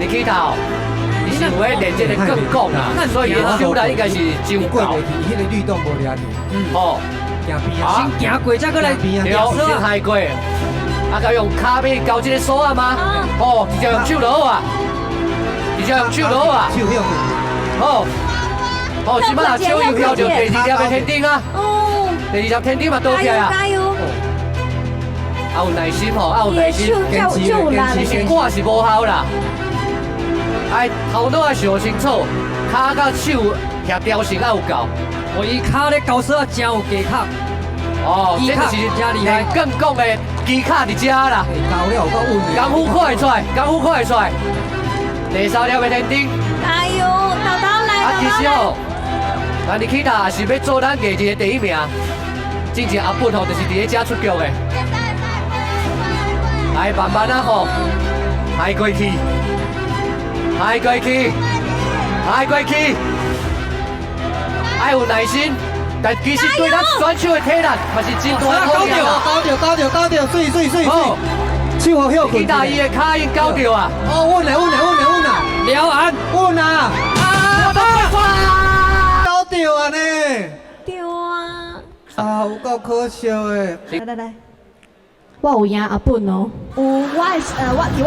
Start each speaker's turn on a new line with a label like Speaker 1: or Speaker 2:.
Speaker 1: 你去頭，伊是有咧練這個鋼管啊，所以伊的手力應該是真有夠。
Speaker 2: 過袂去，彼个律動無掠著。行邊啊，
Speaker 3: 先行過，才閣來
Speaker 2: 邊啊。
Speaker 1: 對，先害過。啊，佮用跤尾交這個索仔嗎？哦，直接用手就好啊，直接用手就好啊。
Speaker 2: 手休。
Speaker 1: 好，好，這擺手又交著第二粒的天頂啊。第二粒天頂嘛倒起來啊。
Speaker 4: 加油！
Speaker 1: 啊有耐心吼，啊有耐心。
Speaker 4: 手就有力。
Speaker 1: 其實趕是無效啦。愛頭腦愛想清楚，跤佮手協調性愛有夠。
Speaker 3: 哦，伊跤咧交索仔真有技巧。
Speaker 1: 哦，這就是練鋼管的技巧佇遮啦。
Speaker 2: 交了有夠穩的。
Speaker 1: 功夫看會出來，功夫看會出來。第三粒的天頂。
Speaker 4: 加油，豆豆來，
Speaker 1: 啊，其實哦，咱尼去達是欲做咱藝人的第一名。真正阿本吼，就是佇咧遮出局的。來，慢慢啊吼，邁過去，邁過去，邁過去，愛有耐心。但其實對咱選手的體力嘛是真大的考驗啊！
Speaker 2: 交著，交著，交著，水水水水，手予休困。
Speaker 1: 尼達伊的跤已經交著啊！
Speaker 2: 哦，穩啦，穩啦，穩啦，穩啦！
Speaker 3: 了安，
Speaker 2: 穩啊！交著啊呢！
Speaker 4: 對啊！
Speaker 2: 啊，有夠可惜的。
Speaker 4: 來來來，
Speaker 5: 我有贏阿本哦，有我的我佇。